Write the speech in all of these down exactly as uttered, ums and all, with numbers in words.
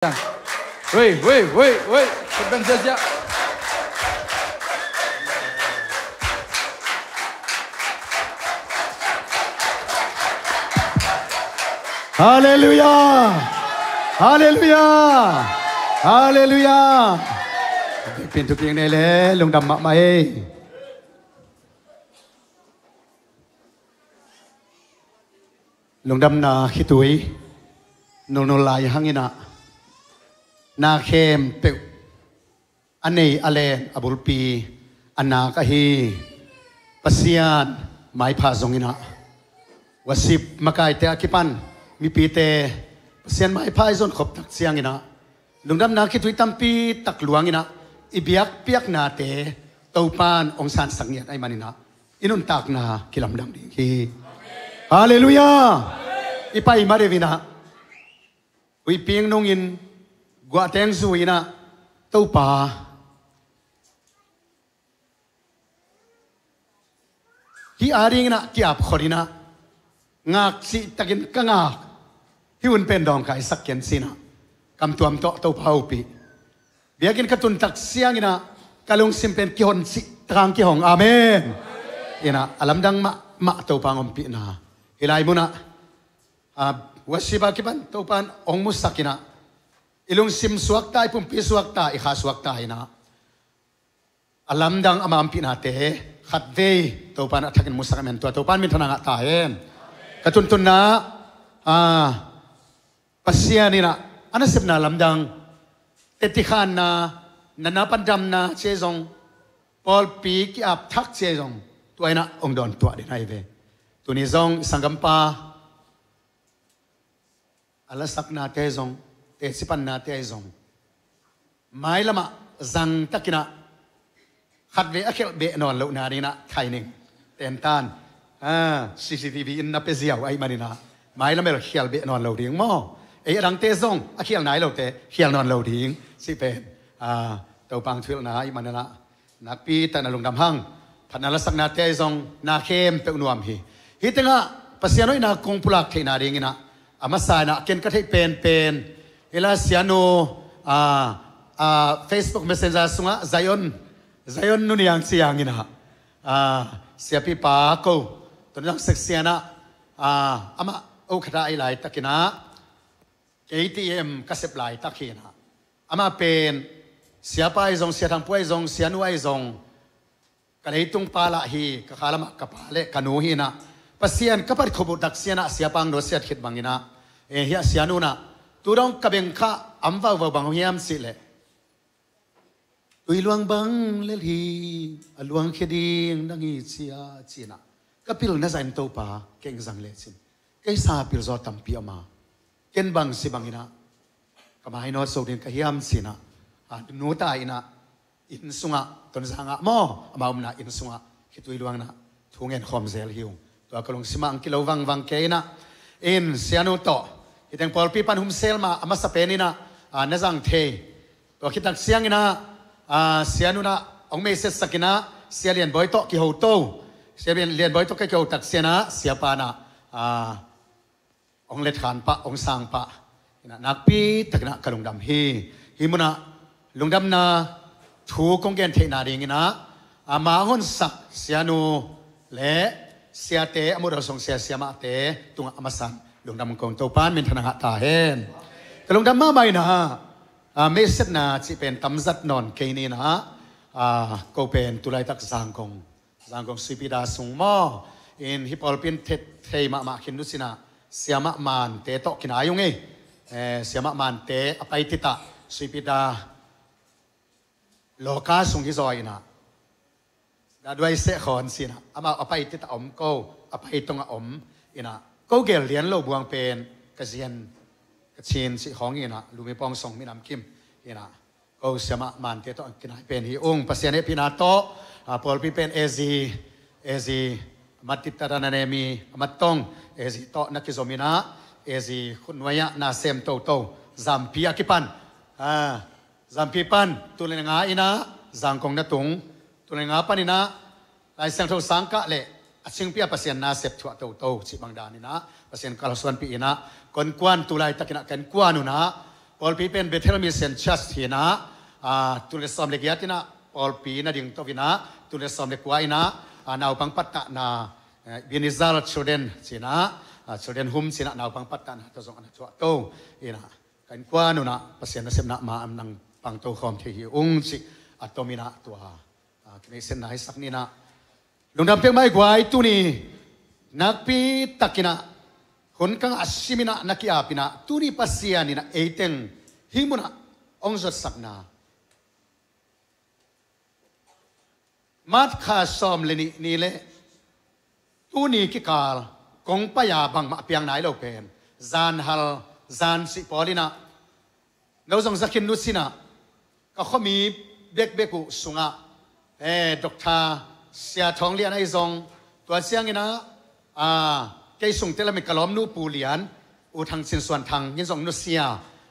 Wei, wei, wei, wei. Kutbeng ziazia. Halleluiah. Halleluiah. Halleluiah. Biakpiak thupha nei le, lungdam mahmah ei. Lungdamna khitui nulnul lai hangin ah, na khempeuh a nei a len a bulpi a nak ahi Pasian maipha zongin ah, worship makaite a kipan mipite Pasian maipha i zon khop tak ciangin ah, lungdamna khitui tampi tak luangin ah, i biakpiaknate Topan hong sansak ngiat ahih manin ah, i nuntakna kilamdang ding hi. Halleluiah. I pai ma deuh in ah, huihpi nungin guahteng zui in ah, Topa, hih adingin ah ki-ap khot in ah, ngak cihtakin ka ngak, hih hun pen dawngkaisak ken ci-in ah, kam tuam tawh Topa hopih. Biakinn ka tun tak ciangin ah, ka lungsim pen kihon cihtak hong kihong. Amen. In ah, a lamdang mahmah Topa hong ompihna. Hih lai mun ah, ah, worship a kipan Topan hong musak in ah, i lungsim suakta, i pumpi suakta, i kha suakta in ah, a lamdang ama ompihnate khatvei Topan a thakin musak amen. Tua Topan minthanna ngah ta hen. Ka tuntunna, ah, Pasian in ah, a nasepna lamdang, tetikhanna, natna pan damna ci-a zong, pawlpi ki-ap thak ci-a zong, tua in ah hong dawn tuah den ahi ve. Tuni zong i sanggampa a lasaknate zong, teci pannate ahi zong, mailam ah zangtakin ah, khatvei a khialh beh nawn lohna dingin ah, thaining tentan, ah, C C T V in na pia ziau ahih manin ah, mailam el khialh beh nawn lo ding maw. Ei a dangte zong a khialh nai lote khialh nawn lo ding cih pen, ah, Topa thuhilhna ahih manin ah, nakpi takin ah lungdam hang. Phatna lasaknate ahi zong, na khempeuh nuam hi. Hih tengah Pasian hoihna kong pulak theihna dingin ah, a masa in ah ken ka theih penpen, hih lai sianu, ah, ah, Facebook Messenger sungah Zion, Zion Nu Niang ci-in ah, ah, siapipa ko Tonzang section ah, ah, amah oh khat a ei laitakin ah, K T M ka sep laitak hi in ah, amah pen siapa ahi zong, sia Thang Pu ahi zong, sianu ahi zong, ka leitung pa lah hi, ka kha lamah ka pa le ka nu hi in ah, Pasian ka phat khop uh tak ciangin ah, siapa hong nusiat khit bangin ah, eh, hiah sianu in ah, tu dong ka beng kha om vauvau, bang hong hiam cih leh, tui luang bang lel hi, a luangkhia ding nang hi cia, ci-in ah, ka pilna zah in Topa kei hong zang lecin, kei sa pil zaw tampi om a, ken bang ci bangin ah ka mainawt zo ding ka hiam ci-in ah, a, nu ta in ah, inn sungah, Tonzang ah maw, ama omna inn sungah khitui luang in ah thu ngen khawm zel hi ung. Tua ka lungsim ah hong kilo vangvang kei in ah, in sianu tawh hih teng pawlpi pan hum sel ma, a masa pen in ah, ah, na zang thei. Tua khit tak ciangin ah, ah, sianu in ah hong message sak in ah, sia Lian Bawi tawh kiho to. Sia Lian, Lian Bawi tawh ka kiho tak ciangin ah, siapa in ah, ah, hong letkhan pah, hong sang pah in ah, nakpi takin ah ka lungdam hi. Hih mun ah lungdamna thu kong gen theihna dingin ah, ama hong honsak sianu le siate, a muhdawh sung sia siamahte tungah a masa in lungdam kong, Topan minthanna ngah ta hen. Ka lungdam mahmah in ah, ah, message na cih pen tamzat nawn kei ni in ah, ah, ko pen tu laitak Zangkong, Zangkong Suipi Da sung maw, in hih pawlpi in thei, thei mahmah khin nusin ah, siamah Mante tawh kinai ung hi. Eh, siamah Mante a pai titah Suipi Da lawka sung hi zaw in ah, da duai seh khawn ci-in ah, amah a pai titah om ko, a pai tungah om in ah, ko gel lian lo buang pen ka zian, ka cin cih khawng in ah, Lumi Pawng sung minam kim in ah, ko siamah Mante tawh kinai pen hi ung. Pasian hehpihna tawh, ah, pawlpi pen A Z, A Z, a mat titah a na nem hi, a mat tong A Z tawh na kizom in ah, A Z khutnuai ah na sem toto, Zampi a kipan, ah, Zampi pan tul le nga in ah Zangkong na tung, tul le nga pan in ah Lai Siangtho sang kah le a cingpi a Pasian nasep thuah toto cih bang dan in ah, Pasian kalsuanpih in ah, kon kuan, tu laitakin ah kon kuan un ah, Pawlpi pen Bethel Mission Church hi-in ah, aa, tul le sawm le giat in ah pawlpi na ding to in ah, tul le sawm le kua in ah, aa, naupang pattahna, eh, Ebenezer Children ci-in ah, aa, Children Home ci-in ah naupang pattahna tawh zong a na thuah to in ah, ka innkuan un ah Pasian nasepna mah a nang pangto khawm thei hi ung cih a tom in ah tua, aa, kimeihsetna hi sak ni in ah. Lungdam pek mah hi guai, tuni nakpi takin ah hun ka ngah sim in ah na ki-ap in ah, tuni Pasian in ah ei teng hih mun ah hong zotsakna, March kha sawm le nih ni le tuni kikal kong pai-a bangmah piang nai lo pen, zan hal zan sih pawl in ah, no zong za khin nusia in ah, ka khuami bekbek uh sungah, eh, Doctor Sia Thawng Lian ahi zong, tua ciangin ah, aa, kei sungte lamin ka lawmnu Pu Lian, U Thang Cin Suan Thang in zong nusia,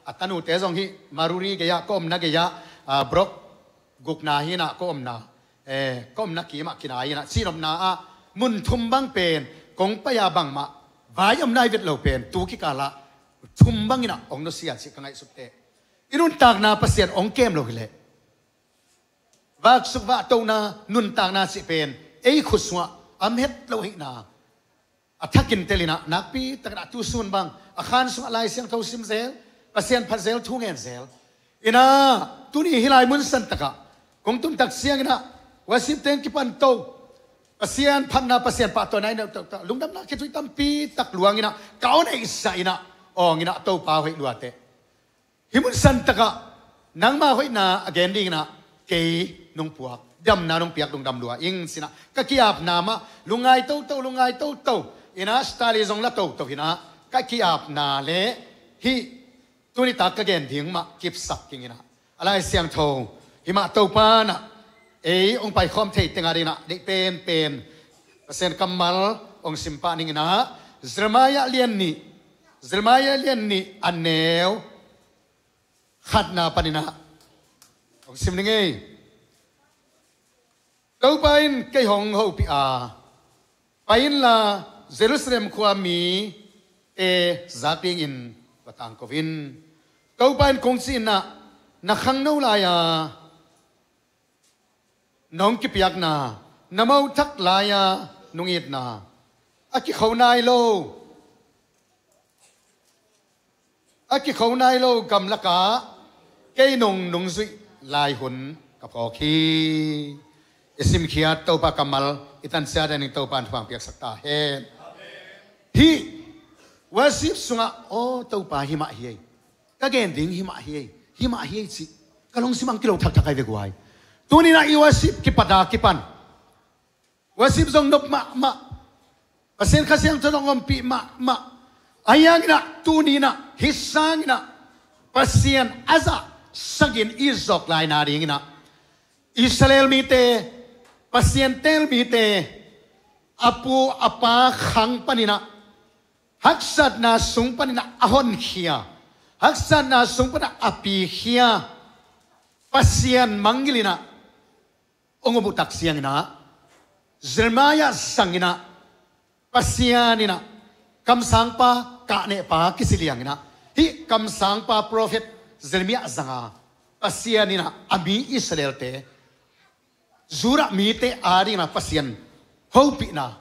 a tanute zong hih Maruri gei-ah, ka omna gei-ah, aa, block gukna hi-in ah ka omna, eh, ka omna kim ah kinai in ah, cihnopna ah mun thum bang pen kong pai-a bangmah vai om nai vet lo pen, tu kikal ah thum bang in ah hong nusia cih ka ngaihsut teh, i nuntakna Pasian hong kem lo hileh, vaksuk vahtohna, nuntakna cih pen ei khut sungah om het lo ahihna a thakin tel in ah, nakpi takin ah tu sun bang a khan sungah Lai Siangtho sim zel, Pasian phat zel, thu ngen zel in ah, tuni hih lai mun san takah kong tun tak ciangin ah, worship teng kipan to, Pasian phatna, Pasian pahtawina i neih to, to, lungdamna khitui tampi tak luang in ah, ka aw neihsa in ah, awng in ah, Topa hoih lua teh. Hih mun san takah nangma hoihna a gen ding in ah kei nong puak, damna nong piak, lungdam lua ing ci-in ah ka ki-apna mah, lungngai toto, lungngai toto in ah, style zong la toto in ah, ka ki-apna le hih tuni tak ka gen ding mah kipsak king in ah, a Lai Siangtho hih mah Topa in ah ei hong paikhawm thei teng a ding in ah, deih penpen Pasian kammal hong sim pah ning in ah, Jeremiah lian nih, Jeremiah lian nih a neu khatna panin ah hong sim ning ei. Topa in kei hong hopih a, pai inla Jerusalem khua mite zak dingin va tangko in. Topa in kong cih in ah, na khangno lai-a nong kipiakna, na mothak lai-a nong itna a kikho nai lo, a kikho nai lo gamlakah kei nong nungzuih lai hun ka phawk hi. I simkhiat Topa kammal i tan ciat ding Topa in thupha piaksak ta hen. Hih worship sungah, aw Topa, hih mah hi ei, ka gen ding hih mah hi ei, hih mah hi ei cih ka lungsim ah kilo thakthak ahi ve guai. Tuni in ah i worship kipat a kipan, worship zong nop mahmah, Pasian Kha Siangtho zong ompih mahmah. Ahi hangin ah tuni in ah hih sangin ah Pasian a zahsak in i zawk lai nadingin ah, Israel mite, Pasian teel mite, a pu a pa khang panin ah, haksatna sung panin ah a honkhia, haksatna sung panin ah a pikhia Pasian mangngilh in ah hong om uh tak ciangin ah, Jeremiah sangin ah, Pasian in ah kamsangpa, kahnehpa kici liangin ah, hih kamsangpa prophet Jeremiah zanga Pasian in ah a mi Israel-te, Judah mite adingin ah Pasian hopihna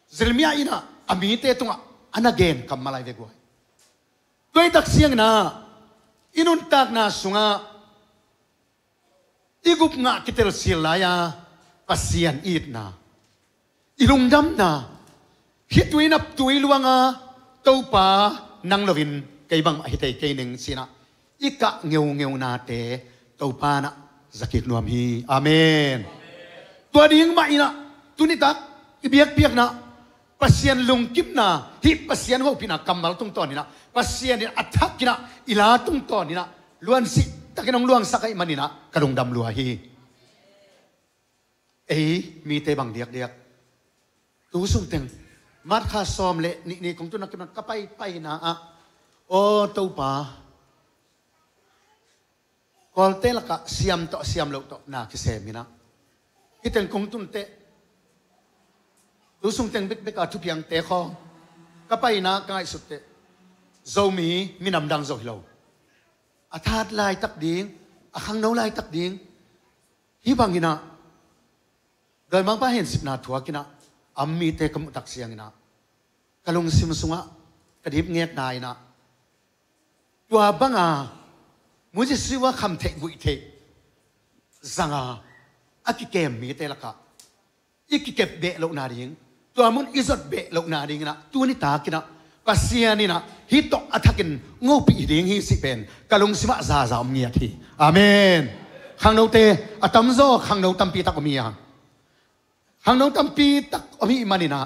Jeremiah in ah a mite tungah a na gen kammal ahi ve guai. Tua ahih tak ciangin ah i nuntakna sungah i gupngah kitelcil lai-a Pasian itna, i lungdamna, khitui naptui luanga Topa nang loin kei bangmah hi thei kei ning ci-in ah i kah ngeungeunate Topa in ah zakik nuam hi. Amen. Tua ding mah in ah tuni tak i biakpiakna, Pasian lungkimna, hih Pasian hopihna kammal tungtawn in ah, Pasian in a thak in ah i la tungtawn in ah luansih takin hong luangsak ahih manin ah ka lungdam lua hi. Ei mite bang diakdiak, tu sungteng, March kha sawm le nih ni kong tun a kipan ka paipaina ah, aw Topa, Kawlte lakah siam tawh siam loh tawh na kisem in ah, hih teng kong tun teh, tu sungteng bekbek a thupiangte khawng ka paina ka ngaihsut teh, Zomi minam dang zo hi lo. A that laitak ding, a khangno laitak ding. Hih bang inah, dawimangpa hensipna thuak inah, a om mite ka muhtak siang inah, ka lungsim sungah, ka dipngekna inah, tua banga, muzisiwa kham theih guih theih, zanga, a kikem mite lakah, i kikep beh lohna ding, tua mun i zot beh lohna ding inah, tuni tak inah, Pasian inah, hih tawh a thakin ngopih ding hi sih pen, ka lungsimah zaza om ngiat hi. Amen. Khangnote, a tamzaw, khangno tampi tak om hi a. Khangno tampi tak om hi man inah,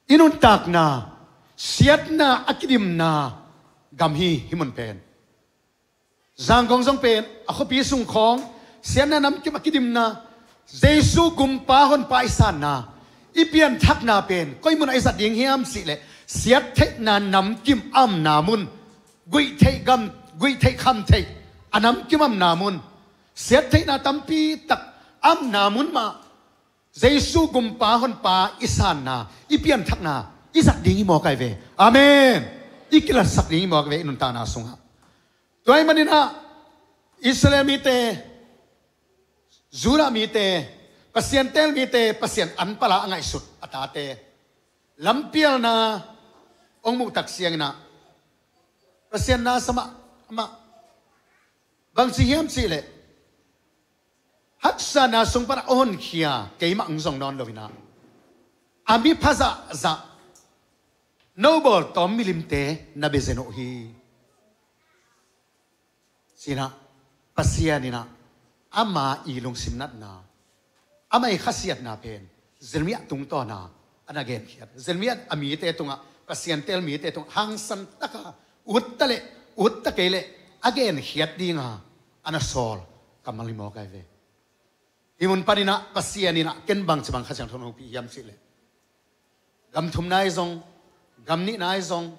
i nuntakna, siatna, a kidimna, gam hi, hih mun pen. Zangkong zong pen, a khuapi sung khawng, siatna namkim a kidimna, Jesu gumpa honpa i sanna, i pianthakna pen, koi munah i zat ding hiam sih leh, siattheihna namkim a omna mun, guihtheih gam, guihtheih khamtheih, a namkim a omna mun, siattheihna tampi tak a omna mun mah, Jesu gumpa honpa i sanna, i pianthakna, i zat ding hi mawk ai ve. Amen. I kilatsak ding hi mawk ai ve, i nuntakna sungah. Tua ahih man inah, Israel mite, Judah mite, Pasian teel mite, Pasian an pala a ngaihsut a tate, lampialna hong muhtak siang inah, Pasian na samah, amah, bangci hiam sih leh, haksatna sung panah a honkhia, keimah hong zong nawn lo inah, a mi phazahzah, no bawltawm milimte na bia zen uh hi. Sinah, Pasian inah, ama i lungsim natna, ama i khasiatna pen, Jeremiah tungtawna, a na genkhiat. Jeremiah a mite tungah, Pasian teel mite tungah, hangsan taka, utta leh, utta kei leh, a genkhiat dinga, a na sawl, kammal hi mawk ai ve. Hih mun pan inah, Pasian inah, ken bangci bang Kha Siangtho hong pih hiam sih leh, gam thumna i zong, gam nihna i zong,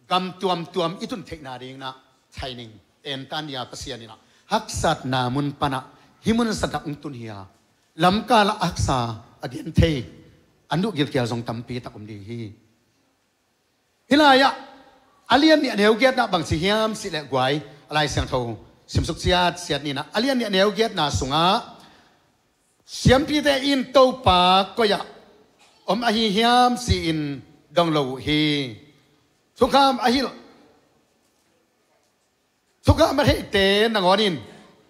gam tuamtuam i tun theihna ding inah, training, tentan dia Pasian inah, haksatna mun panah, hih mun santak hong tun hi a, lamkalah haksa, a gen thei, an duh gilkial zong tampi tak om ding hi. Hih lai-ah, a lian nih a neu giatna bangci hiam sih leh guai, a Lai Siangtho, simsuk siat, siat ni inah, a lian nih a neu giatna sungah, siampite in Topa koi-ah om ahi hiam ci-in dong lo uh hi. Thukham a hilh, thukham a theite nangawn in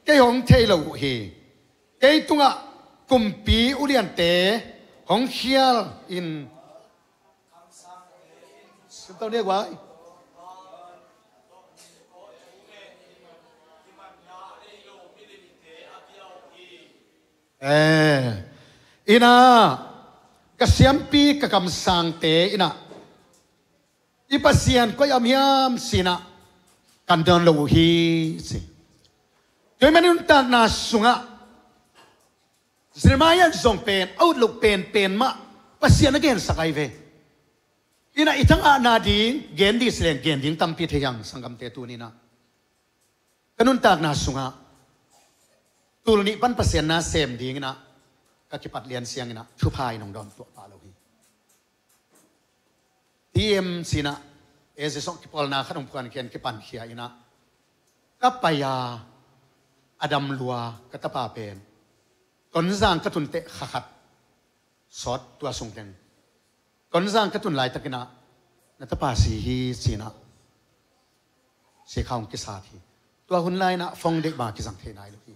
kei hong thei lo uh hi. Kei tungah kumpi uliante hong khial in, sim to ni a guai. Eh, inah, ka siampi ka kamsangte inah, i Pasian koi-ah om hiam ci-inah, kan dong lo uh hi ci. Tua ahih manin nuntakna sungah, Jeremiah zong pen, a ut loh penpen mah, Pasian a gensak ai ve. Inah i thangahna ding, gen ding ci leng, gen ding tampi thei hi hang, sanggamte tuni inah. Ka nuntakna sungah, tul nih pan Pasian na sem ding inah, ka kipat lian siang inah, thupha in hong dawn tuah pah lo hi. T M C inah, A Z sawng kipawlna khat hong phuankhia in kipankhia inah, ka pai a, a dam lua, ka tapa pen. Tonzang ka tun teh kha khat sawt tua sung teng. Tonzang ka tun laitak inah, na tapa si hi ci-inah, sikha hong kisat hi. Tua hun lai inah phone deih bang kizang thei nai lo hi.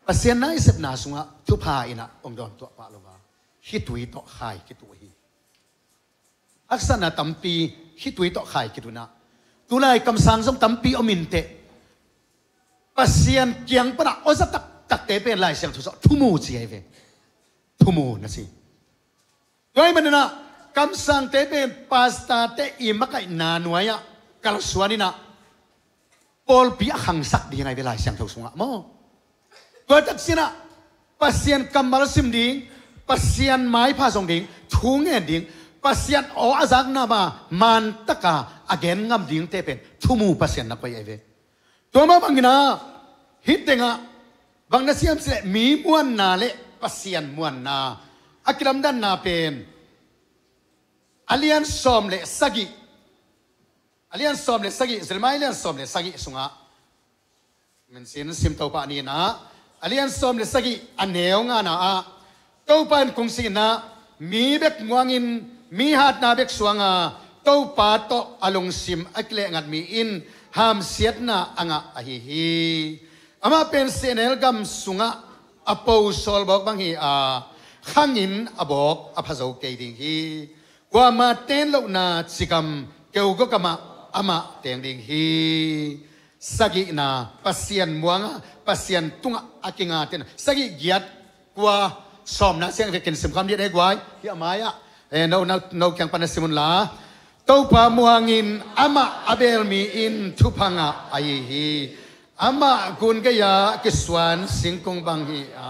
Pasian na i sepna sungah thupha inah hong dawn tuah pah lo a, khitui tawh khai kituh hi. Haksatna tampi khitui tawh khai kituh inah, tulai kamsang zong tampi om in teh, Pasian kiang panah awza taktakte pen Lai Siangtho sungah thumu ci ai ve. Thumu na ci. Tua ahih manin ah, kamsangte pen pastorte i makaihna nuai-ah kalsuan inah, pawlpi a khangsak ding ai ve Lai Siangtho sungah maw. Tua tak ciangin ah, Pasian kammal sim ding, Pasian maipha zong ding, thu ngen ding, Pasian aw a zakna mah man taka a gen ngam dingte pen thumu Pasian na koih ai ve. Tua mah bangin ah, hih tengah bang na siam cih leh mi muanna le Pasian muanna a kilamdanna pen a lian sawm le sagih, A lian sawm le sagih, Jeremiah lian sawm le sagih sungah, min sin sim Topa ni in ah, a lian sawm le sagih a neu ngana ah, Topa in kong cih in ah, mi bek muangin, mi hatna bek suanga, Topa tawh a lungsim a kileh ngat mi in hamsiatna a ngah ahi hi. Amah pen sehnel gam sungah a po sawlbawk bang hi a, khangin a bawk a pha zo kei ding hi. Kuama ten lohna cikam keugaw kamah amah teng ding hi. Sagihna, Pasian muanga, Pasian tungah a kinga ten. Sagih, giat, kua, sawmna siang vekin simkham diat e guai. Hi a mai-ah, eh, no, no, no kiang pan a sim unla. Topa muangin amah a beel mi in thupha ngah ahi hi. Amah gun gei-ah kisuan singkung bang hi a,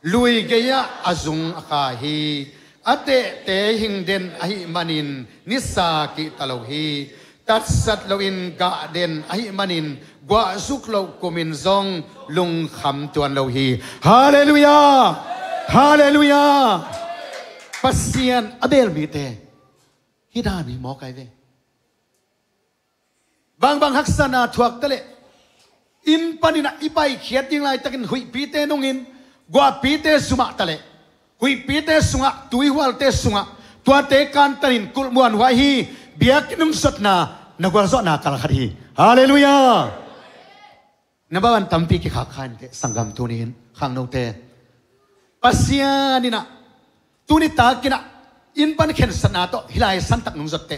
lui gei-ah a zung a kha hi. A tehte hing den ahih manin nisa kihta lo hi. Tatsat loin gah den ahih manin guahzuk loh kumin zong lungkham tuan lo hi. Halleluiah! Halleluiah! Pasian a beel mite hih dan hi mawk ai ve. Bangbang haksatna thuak taleh, inn panin ah i paikhiat ding laitakin huihpite nungin, guahpite sumah taleh, huihpite sungah, tuihualte sungah, tuate kantanin kulhmuanhuai hi. Biakinn nungsotna na gualzawhna kalkhat hi. Halleluiah! Na bawan tampi kikhak kha inteh, sanggam, tuni-in khangnote, Pasian in ah tuni takin ah inn pan khensatna tawh hih lai santak nungzot teh,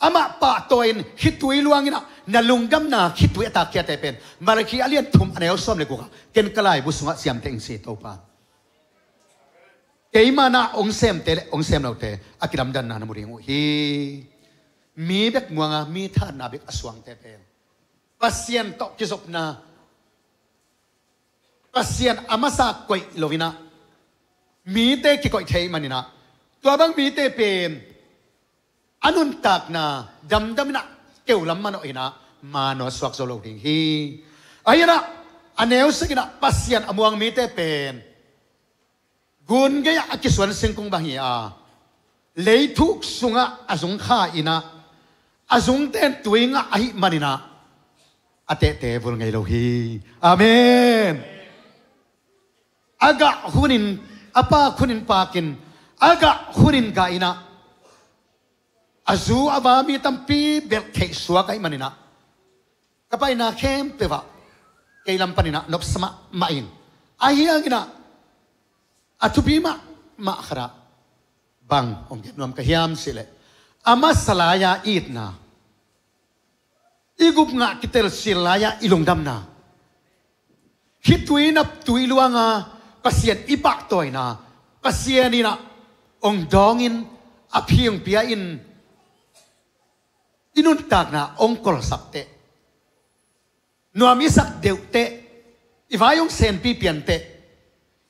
amah pahtawi-in khitui luangin ah na lungdamna khitui a takkhiate pen Malakhi a lian thum a neu sawm le gukah ken ka laibu sungah siamte ing ci Topa. Keima na hong semte le hong sem lote a kilamdanna na mu ding uh hi. Mi bek muanga mi thahatna bek a suangte pen Pasian tawh kizopna, Pasian a masa koih lo-in ah mite kikoih thei manin ah, tua bang mite pen a nuntakna damdamin ah keulam manawhin ah manawh suak zo lo ding hi. Ahi-in ah a neu sagih-in ah Pasian a muang mite pen gun gei-ah a kisuan singkung bang hi a, leithuk sungah a zung kha-in ah, a zungten tui ngah ahih manin ah a tehte vul ngei lo hi. Amen. A gah hunin, a pak hunin pakin, a gah hunin gah-in ah, a zu a va mi tampi belh theih suak ahih manin ah, ka paina khempeuh ah kei lam panin ah nopsa mahmah ing. Ahi hangin ah a thupi mahmah khat ah bang hong gen nuam ka hiam cih leh, a masa lai-a itna, i gupngah kitelcil lai-a i lungdamna, khitui naptui luanga Pasian i pahtawina, Pasian in ah hong dawngin, a phi hong pia-in, i nuntakna hong kolsak teh, nuam i sak deuh teh, i vai hong senpi pian teh,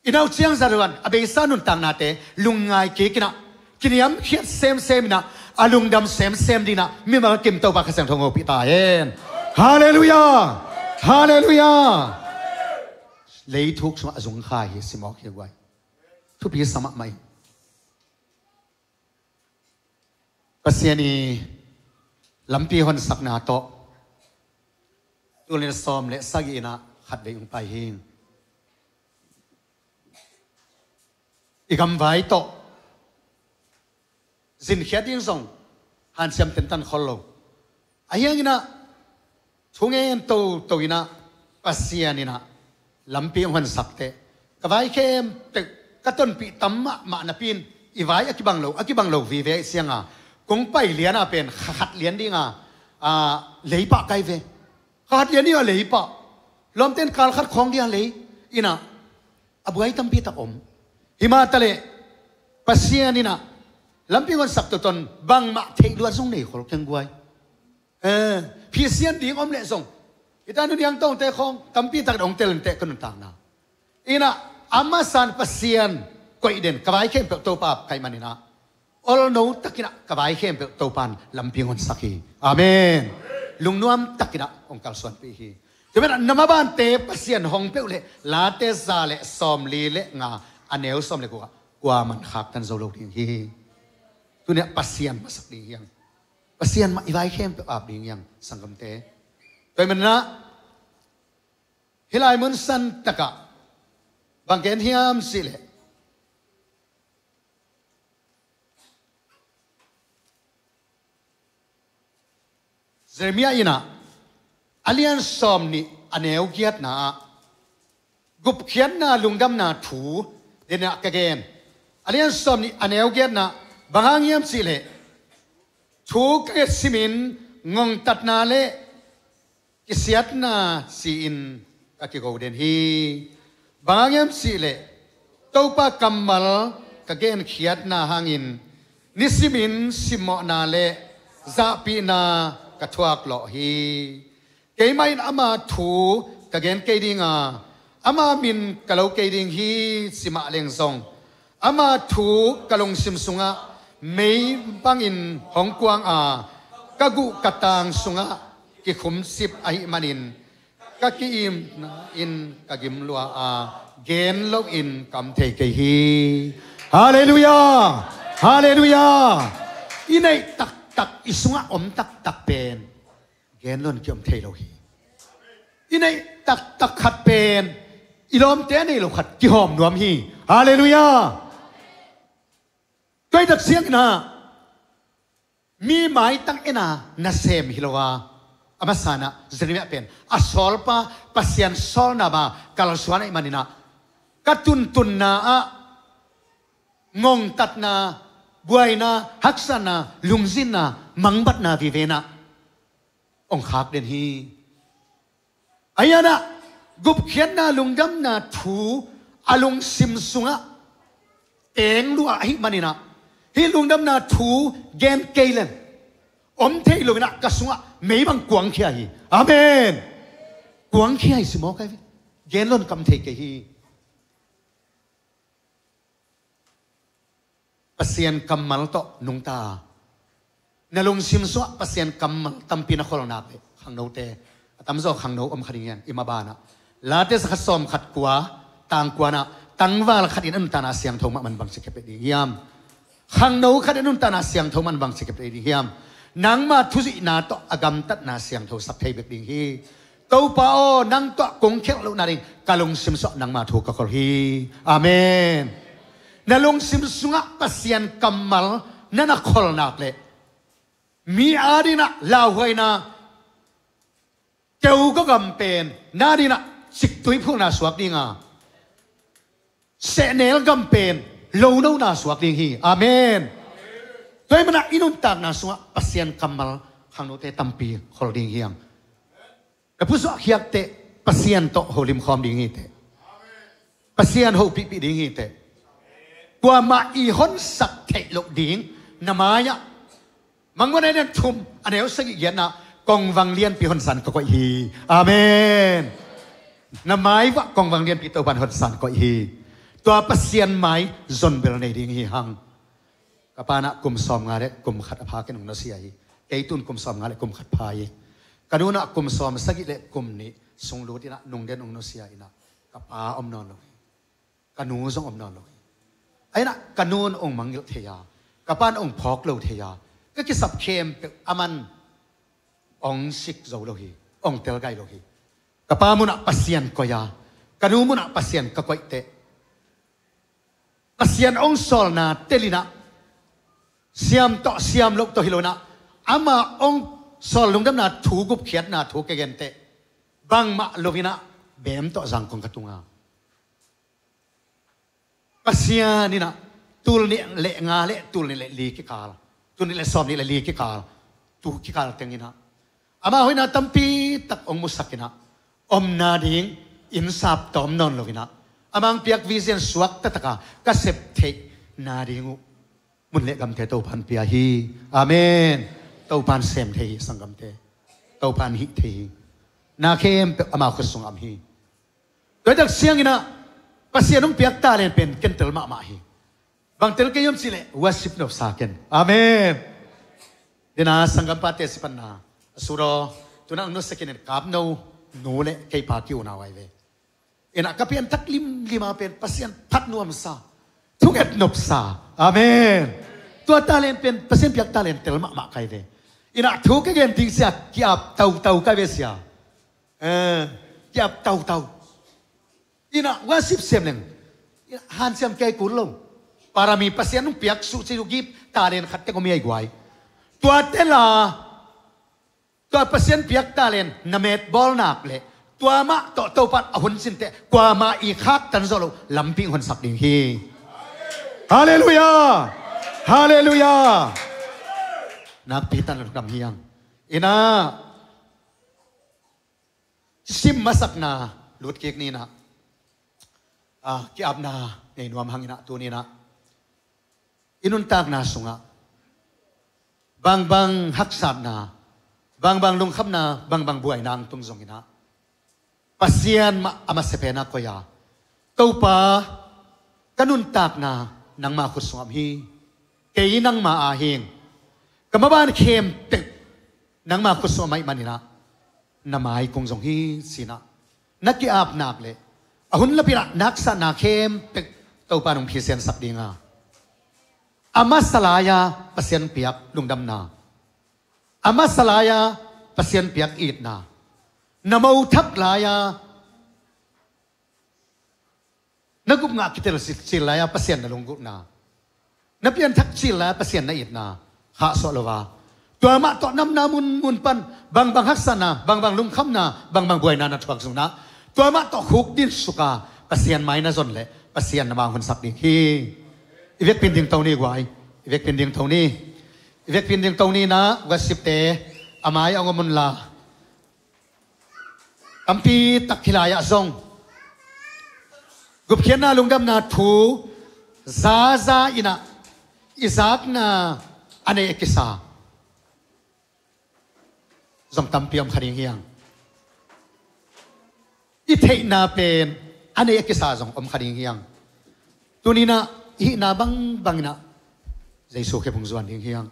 i nau ciang za ruan a beisa nuntaknate lungngai kik-in ah, kiniamkhiat semsem in ah, a lungdam semsem dingin ah mimal kim Topa Kha Siangtho hong hopih ta hen. Halleluiah! Halleluiah! Leithuk sungah a zung kha hi, simawk hi guai. Thupi sa mahmah ing. Pasian i lampi honsakna tawh, tul nih sawm le sagih-in ah khatvei hong pai hi. I gamvai tawh zinkhiat ding zong hanciam tentan khol lo. Ahi hangin ah thungen toto in ah, Pasian in ah lampi hong honsak teh, ka vai khempeuh ka tonpih tam mahmah napi-in, i vai a kibang lo, a kibang lo vive ahih cianga, kong pai liana pen kha khat lian dinga, a, lei pah kai ve. Kha khat lian dinga lei pah. Lawmten kal khat khawng dinga lei. In ah a buai tampi tak om. Hi mah taleh Pasian in ah lampi hong honsak toto-in bangmah theih luat zong nei khol keng guai. Eh, phisian ding om leh zong, hita nuniang tongte khawng tampi tak dong tel inteh ka nuntakna. In ah a masa-in Pasian koih den, ka vai khempeuh Topa ap ka hih manin ah, olno takin ah ka vai khempeuh Topa in lampi hong honsak hi. Amen. Lungnuam takin ah hong kalsuanpih hi. Tua manin ah na mabante Pasian hong peuh leh, Late za le sawmli le nga, a neu sawm le guk ah, kuaman khaktan zo lo ding hi. Tuni-ah Pasian masak ding hi hang. Pasian mah i vai khempeuh ap ding hi hang, sanggamte. Tua ahih manin ah hih lai mun santakah bang gen hiam cih leh, Jeremiah in ah a lian sawmnih a neu giatna ah gupkhiatna lungdamna thu dingin ah ka gen. A lian sawmnih a neu giatna bang hang hiam cih leh, thu ka nget simin ngongtatna le kisiatna si-in ka kigo den hi. Bang hang hiam cih leh, Topa kammal ka genkhiatna hangin nisimin simmawhna le zahpihna ka thuak lawh hi. Keimah in ama thu ka gen kei ding a, ama min ka lo kei ding hi, ci mah leng zong, ama thu ka lungsim sungah mei bangin hong kuang a, ka guh ka tang sungah kikhumcip ahih manin ka ki-imna in ka gim lua a, gen loin ka om thei kei hi. Halleluiah! Halleluiah! I neih taktak, i sungah om taktak pen gen loin ki-om thei lo hi. I neih taktak khat pen i lawmte a nei lo khat kihawm nuam hi. Halleluiah! Tua ahih tak ciangin ah mi maitang en a nasem hi lo a, a masa in ah Jeremiah pen a sawlpa, Pasian sawlna bang kalsuan ahih manin ah, ka tuntunna ah ngongtatna, buaina, haksatna, lungzinna, mangbatna vive in ah hong khak den hi. Ahi zongin ah gupkhiatna lungdamna thu a lungsim sungah teng lua ahih manin ah, hih lungdamna thu gen kei leng om thei lo in ah ka sungah mei bang kuangkhia hi. Amen. Kuangkhia hi, ci mawk hi ve. Gen loin ka om thei kei hi. Pasian kammal tawh nungta. Na lungsim sungah Pasian kammal tampi na khol nak leh, khangnote, a tamzaw khangno om kha ding hi hang i maban ah. Late zakhat sawmkhat kua, tang kua in ah, tangval khat in a nuntakna siangtho mah man bangci kepek ding hiam? Khangno khat in a nuntakna siangtho mah man bangci kepek ding hiam? Nangma thuzuihna tawh a gamtatna siangtho sak thei bek ding hi. Topa aw, nang tawh kong khelh lohna ding ka lungsim sungah nangma thu ka khol hi. Amen. Na lungsim sungah Pasian kammal na na khol nak leh, mi adingin ah lauhuaina, keu gam pen na dingin ah ciktui phulna suak ding a, sehnel gam pen lonona suak ding hi. Amen. Tua ahih manin ah i nuntakna sungah Pasian kammal khangnote tampi khol ding hi hang. Na pusuah khiak teh, Pasian tawh holim khawm ding hi teh. Pasian hopihpih ding hi teh. Kuamah i honsak theih loh ding, na mai-ah, Mangmuan a lian thum a neu sagih giatna ah, kongvang lianpi honsa-in ka koih hi. Amen. Na mai uah kongvang lianpi Topa'n honsa-in koih hi. Tua Pasian mai zon bel nei ding hi hang. Ka pa in ah kum sawmnga le kum khat a pha ken hong nusia hi. Kei tu-in kum sawmnga le kum khat pha hi. Ka nu in ah kum sawmsagih le kum nih sung lut in ah nungden hong nusia in ah, ka pa om nawn lo hi. Ka nu zong om nawn lo hi. Ahi zongin ah ka nu in hong mangngilh thei a, ka pa in hong phawk lo thei a, ka kisap khempeuh aman hong sik zo lo hi, hong telgai lo hi. Ka pa mun ah Pasian koih a, ka nu mun ah Pasian ka koih teh, Pasian hong sawlna tel in ah, siam tawh siam loh tawh hi lo in ah, ama hong sawl lungdamna thu, gupkhiatna thu ka gen teh, bangmah lo in ah bem tawh Zangkong ka tung a. Pasian in ah tul nih le nga le tul nih le li kikal, tul nih le sawmnih le li kikal, tu kikal teng in ah ama hoihna tampi tak hong musak in ah, omna ding inn sap tawm nawn lo in ah, amah hong piak vision suak taktak a ka sep theihna ding uh mun le gamte Topa'n pia hi. Amen. Topa'n sem thei hi, sanggamte. Topa'n hih thei hi. Na khempeuh ama khut sungah om hi. Tua ahih tak ciangin ah Pasian hong piak talent pen ken tel mahmah hi. Bang tel kei hiam cih leh worship nopsa ken. Amen. Tua ahih manin ah sanggampate sipanna a sut aw, tu-in ah hong nusia ken in, Kapno nu le kei pa ki-unau ahi ve. In ah ka pianthak limlim a pen Pasian phat nuamsa, thunget nopsa. Amen. Tua talent pen, Pasian piak talent tel mahmah ka hi ve. Inah thu ka gen ding sia, ki-ap tautau ka ve sia. Eh, ki-ap tautau. Inah worship sem leng, inah hanciam kei kul lo. Parami Pasian hong piak suh ci uh gip talent khat tek om hi a i guai. Tua tela, tua Pasian piak talent na met bawl nak leh tua mah tawh Topan a hun cin teh kuamah i khaktan zawh loh lampi hong honsak ding hi. Halleluiah. Halleluiah. Nakpi tan lungdam hi hang. Inah sim masakna lutkik ni inah, ah, ki-apna nei nuam hang inah tuni inah i nuntakna sungah bangbang haksatna, bangbang lungkhamna, bangbang buaina hong tung zong inah Pasian mah a masa pen a koih a, Topa, ka nuntakna nangma khut sungah om hi. Kei nangma a hing. Ka maban khempeuh nangma khut sungah om ahih man inah na mai kung zong hi ci inah na ki-ap nak leh a hun lapinah na haksatna khempeuh Topa nong phisiansak ding a, a masa lai-a Pasian piak lungdamna, a masa lai-a Pasian piak itna, na mothak lai-a na gupngah kitel cil lai-a Pasian na lunggulhna, na pianthak cil lai-a Pasian na itna khahsuah lo a, tua mah tawh namna munmun pan bangbang haksatna, bangbang lungkhamna, bangbang buaina na thuak zong inah tua mah tawh khukdin suk a Pasian mai na zon leh Pasian na mai hong honsak ding hi. I vekpi-in ding to ni guai. I vekpi-in ding to ni. I vekpi-in ding to ni inah worship-te a mai-ah hong om unla, tampi tak hih lai-ah zong gupkhiatna lungdamna thu zaza inah i zakna a nei a kisa zong tampi om kha ding hi hang. I theihna pen a nei a kisa zong om kha ding hi hang. Tuni inah i hihna bangbang inah Jesu khep hong zuan ding hi hang.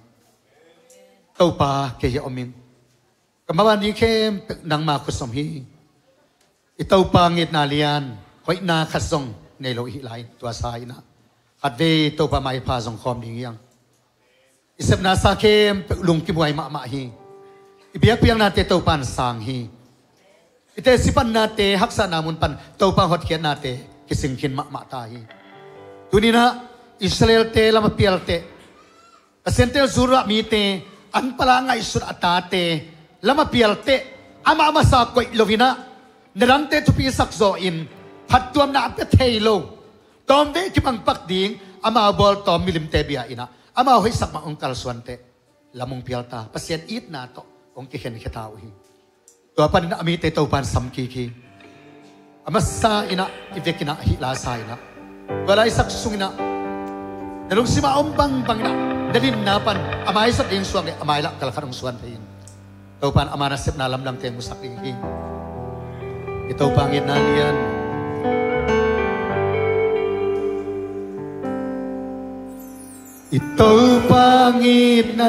Topa, kei hiah om ing. Ka maban ding khempeuh nangma khut sungah om hi. I Topa ngitna lian hoihna khat zong nei lo i hih lai-in tua sa inah khatvei Topa maipha zong khawm ding hi hang. I sepna sa khempeuh lung kibuai mahmah hi. I biakpiaknate Topa in sang hi. I teci pannate haksatna mun pan Topa hotkhiatnate kising khin mahmah ta hi. Tuni inah Israel-te lam a pial teh, Pasian teel zulrah mite, an pala ngaihsut a tate lam a pial teh, amah masa koih lo inah na dangte thupisak zawhin phattuamna a pia thei lo, tawmvei kibang pak ding amau bawltawm milimte bia inah amau hoihsak mah hong kalsuan teh, lam hong pial ta, Pasian itna tawh hong kikhenkhia ta uh hi. Tua panin a mite Topa in sam kik hi. A masa inah i vek inah hih la sa inah tua laisak sung inah na lungsimah a om bangbang inah na dinna pan a mai zot ding suak leh a mai lah kal khat hong suan thei in. Topa in ama nasepna lamdangte hong musak ding hi. I Topa ngitna lian. I Topa ngitna